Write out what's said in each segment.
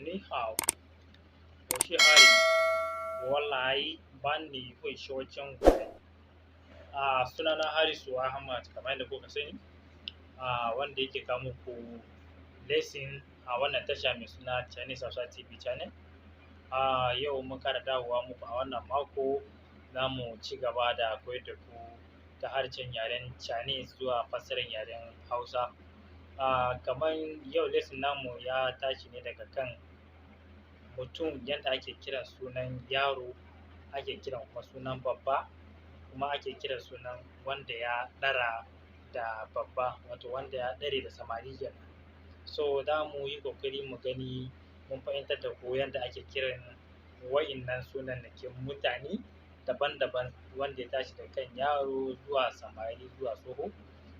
你好，我是 Haris，我来帮你会说中文。Sunana Harisu Ahmad, kamar yadda kuka sani, wanda yake kawo muku lesson a wannan tasha mai suna Chinese Hausa TV channel. Yau mun ƙara dawowa muku a wannan mako, za mu ci gaba da koyar da ku ta harshen yaren Chinese zuwa fassarar yaren Hausa. Kamar yau lesson namu ya tashi ne daga kan mutum, yadda ake kiran sunan yaro, ake kiran kuma sunan babba, kuma ake kiran sunan wanda ya ɗara da babba, wato wanda ya ɗare da samari kenan. So za mu yi ƙoƙari mu gani mun fahimtar da ku yadda ake kiran wa'innan sunannakin mutane daban-daban, wanda ya tashi daga kan yaro zuwa samari zuwa tsoho.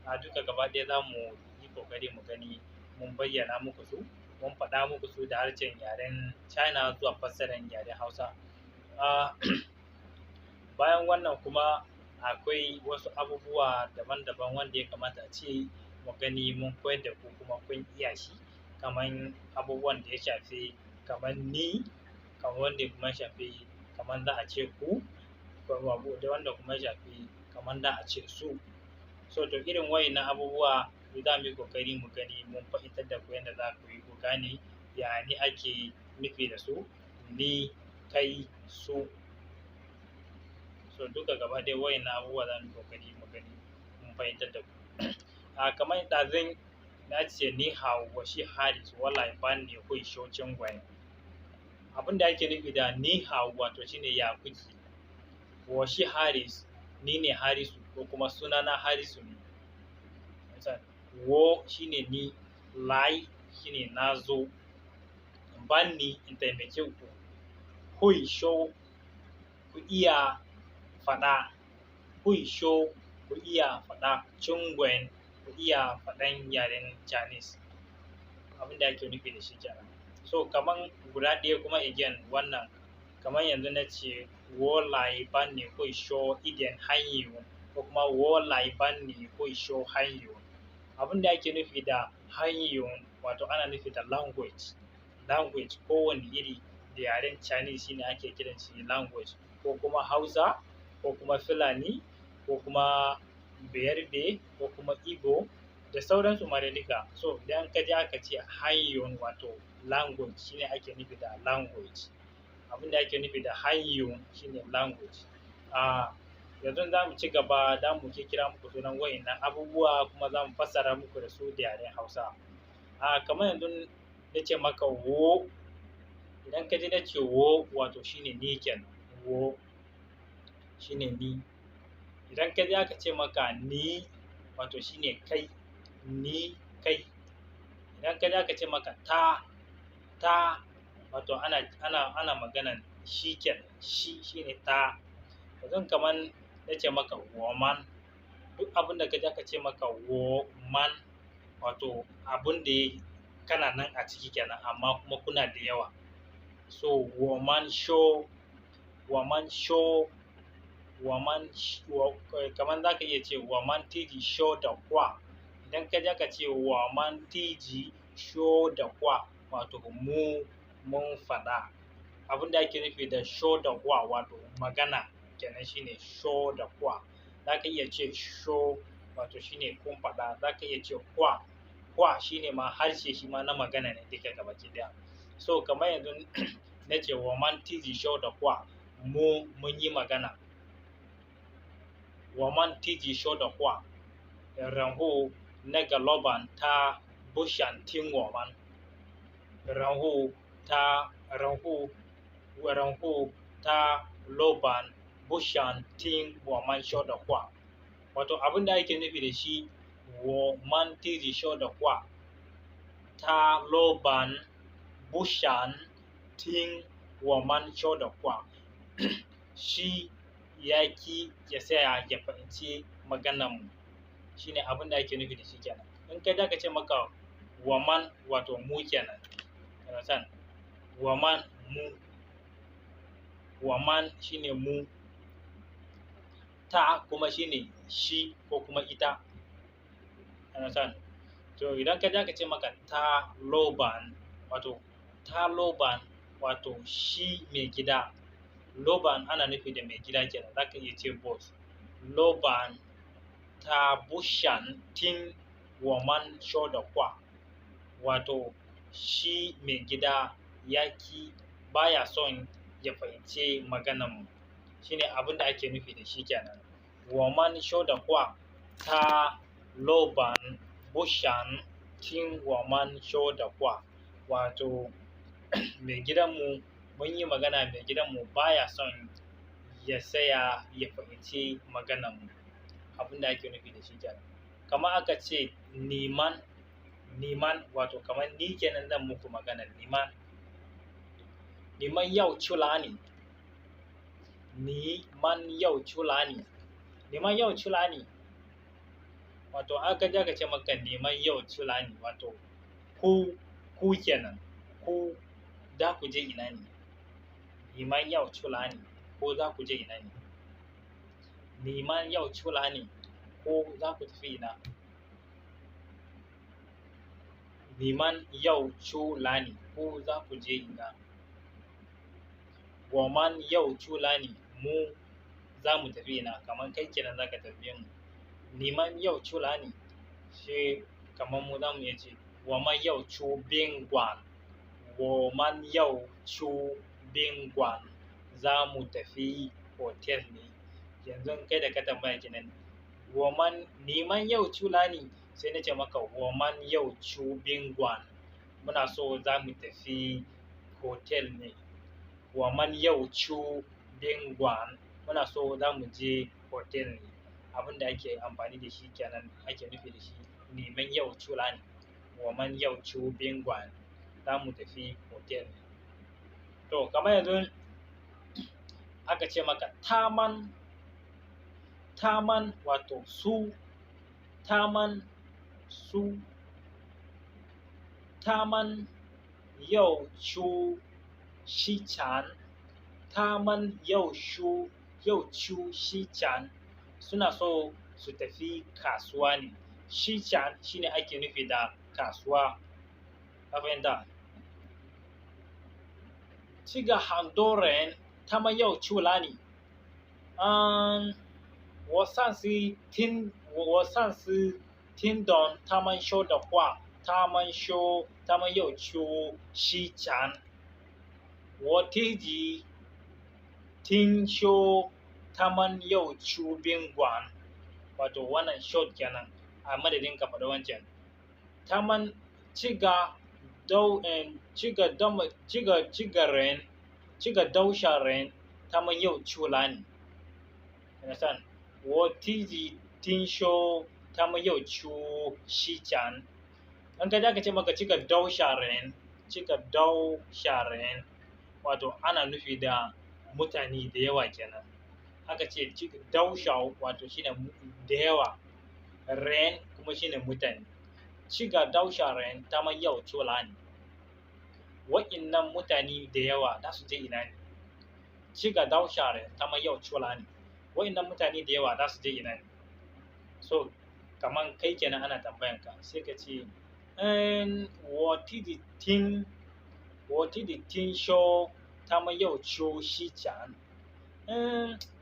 A duka gaba ɗaya za mu yi ƙoƙari mu gani mun bayyana muku su, mun faɗa muku su da harshen yaren China zuwa fassarar yaren Hausa. Bayan wannan kuma akwai wasu abubuwa daban-daban wanda ya kamata a ce mu gani mun koyar da ku kuma kun iya shi, kaman abubuwan da ya shafi kaman ni, kaman wanda kuma ya shafi kaman za a ce ku, da wanda kuma ya shafi kaman za a ce su. So to irin wa'innan abubuwa za mu yi ƙoƙari mu gani mun fahimtar da ku yadda za ku yi ku gane ya ne ake nufi da su, ni, kai, su. So duka gaba ɗaya wa'innan abubuwa za mu yi ƙoƙari mu gani mun fahimtar da ku. Kamar ɗazun na ce 你好，我是 Haris，我来帮你会说中文. Abin da ake nufi da 你好 wato shine ya kuke. 我是 Haris, ni ne Harisu ko kuma sunana Harisu ne. 我 shine ni, 来 shine na zo, 帮你 in taimake ku, 会说 ku iya faɗa, 会说 ku iya faɗa, 中文 ku iya faɗan yaren Chinese. Abin da ake nufi da shi kenan. So kaman guda ɗaya kuma again wannan, kaman yanzu na ce 我来帮你会说一点汉语 ko kuma 我来帮你会说汉语. Abin da ake nufi da 汉语 wato ana nufi da language. Language kowane iri da yaren Chinese shine ake kiran shi language, ko kuma Hausa, ko kuma Fulani, ko kuma Bayarbe, ko kuma Igbo da sauransu ma dai duka. So idan ka ji aka ce 汉语 wato language shine ake nufi da language. Abin da ake nufi da 汉语 shine language. Yanzu za mu ci gaba, za mu kira muku sunan wa'innan abubuwa kuma za mu fassara muku da su da yaren Hausa. Kamar yanzu na ce maka 我, idan ka ji na ce 我 wato shine ni kenan, 我 shine ni. Idan ka ji aka ce maka 你 wato shine kai, 你 kai. Idan ka ji aka ce maka 他, 他 wato ana maganan shi kenan, shi shine 他. Yanzu kaman na ce maka 我们, duk abin da ka ji aka ce maka 我们 wato abun da kana nan a ciki kenan amma kuma kuna da yawa. So 我们说, 我们说, 我们 kaman za ka iya ce 我们自己说的话. Idan ka ji aka ce 我们自己说的话 wato mu mun faɗa. Abin da ake nufi da 说的话 wato magana kenan shine 说的话. Za ka iya ce 说 wato shine kun faɗa, za ka iya ce 话, 话 shine ma harshe shi ma na magana ne duka gabaki ɗaya. So kamar yanzu na ce 我们自己说的话, mu mun yi magana. 我们自己说的话, 然后那个老板他不想听我们，然后他，然后，然后他老板不想听我们说的话. Wato abin da ake nufi da shi 我们自己说的话, 他老板不想听我们说的话. Shi ya ki ya tsaya ya fahimci maganarmu. Shine abin da ake nufi da shi kenan. In ka ji aka ce maka 我们 wato mu kenan. Understand? 我们 mu. 我们 shine mu. 他 kuma shine shi ko kuma ita. Understand? To idan ka ji aka ce maka 他老板 wato Ta loban wato shi mai gida. Loban ana nufi da mai gida kenan, zaka iya ce boss. Loban ta bushan tin woman sho da kwa, wato shi mai gida yaki baya son ya fahimci maganan mu. Shine abin da ake nufi da shi kenan. Woman sho da kwa ta loban bushan tin woman sho da kwa, wato mai gidanmu mun yi magana, mai gidanmu baya son ya saya ya fahimci maganarmu. Abin da ake nufi da shi kenan. Kamar aka ce niman, niman wato kamar ni kenan zan muku magana niman. Niman yau chulani. Niman yau chulani. Niman yau chulani. Wato aka je aka ce maka niman yau chulani, wato ku kenan, ku za ku je ina ne? Niman yau chulani ko za ku je ina ne? Niman yau chulani ko za ku tafi ina? Niman yau chulani ko za ku je ina? Woman yau chulani, mu za mu tafi ina? Kamar kai kenan za ka tambaye mu. Niman yau chulani, shi kamar mu za mu iya ce woman yau chu bingwan. Woman yau chu bingwan, za mu tafi hotel ne. Yanzu kai da ka tambaya kenan, woman niman yau chulani, sai na ce maka woman yau chu bingwan, muna so za mu tafi hotel ne. Woman yau chu bingwan, muna so za mu je hotel ne. Abin da ake amfani da shi kenan, ake nufi da shi niman yau chulani, woman yau chu bingwan, za mu tafi hotel ne. To kamar yanzu aka ce maka taman, taman wato su, taman su, taman yau chu shi chan, taman yau shu yau chu shi chan, suna so su tafi kasuwa ne. Shi chan shine ake nufi da kasuwa. Ka fahimta? Ciga handoren taman yau chulani. 我上次听我上次听懂他们说的话，他们说他们要去西藏。我自己听说他们要去宾馆。Wato wannan short kenan a madadin ka faɗi wancan. Taman ciga dau ciga dama ciga ciga ren ciga dausha ren taman yau chulani. Understand? 我自己听说他们要去西藏。In ka aka ce maka cika dausha ren, cika dausha ren, wato ana nufi da mutane da yawa kenan. Aka ce cika dausha wato shine da yawa, ren kuma shine mutane. Cika dausha ren taman yau chulani. Wa'innan mutane da yawa za su je ina ne? Cika dausha ren taman yau chulani. Wa'innan mutane da yawa za su je ina ne? So kaman kai kenan ana tambayan ka, sai ka ce 我弟弟听我弟弟听说他们要去西藏。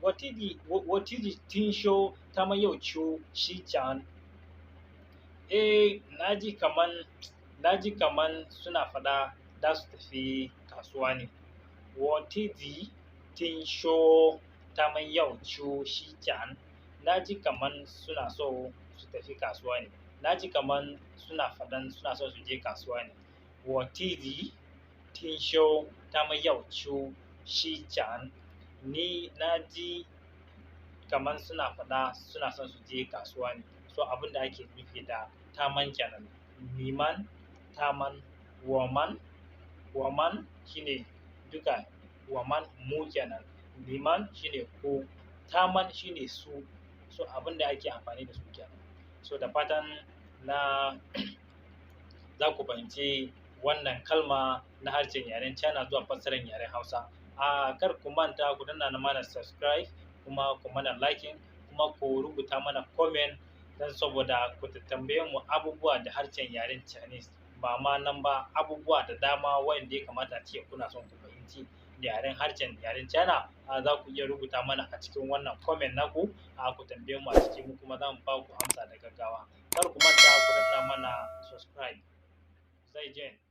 我弟弟听说他们要去西藏。Eh, naji kaman suna faɗa za su tafi kasuwa ne. 我弟弟听说他们要去西藏。Naji kaman suna so su tafi kasuwa ne. Naji kaman suna faɗan suna so su je kasuwa ne. 我弟弟听说他们要去西藏。Ni naji kaman suna faɗa suna son su je kasuwa ne. So abin da ake nufi da taman kenan. Niman, taman, woman, woman shine duka woman mu kenan. Niman shine ku, taman shine su. So abin da ake amfani da su kenan. So da fatan na za ku fahimci wannan kalma na harshen yaren China zuwa fassarar yaren Hausa. A kar ku manta ku danna mana subscribe kuma ku mana liking kuma ku rubuta mana comment don saboda ku tambaye mu abubuwa da harshen yaren Chinese. Ba ma nan ba, abubuwa da dama wanda ya kamata a ce kuna son ku fahimci yaren harshen yaren China, za ku iya rubuta mana a cikin wannan comment naku, ku tambaye mu a ciki, mu kuma za mu ba ku amsa da gaggawa. Kar ku manta ku danna mana subscribe. 再见。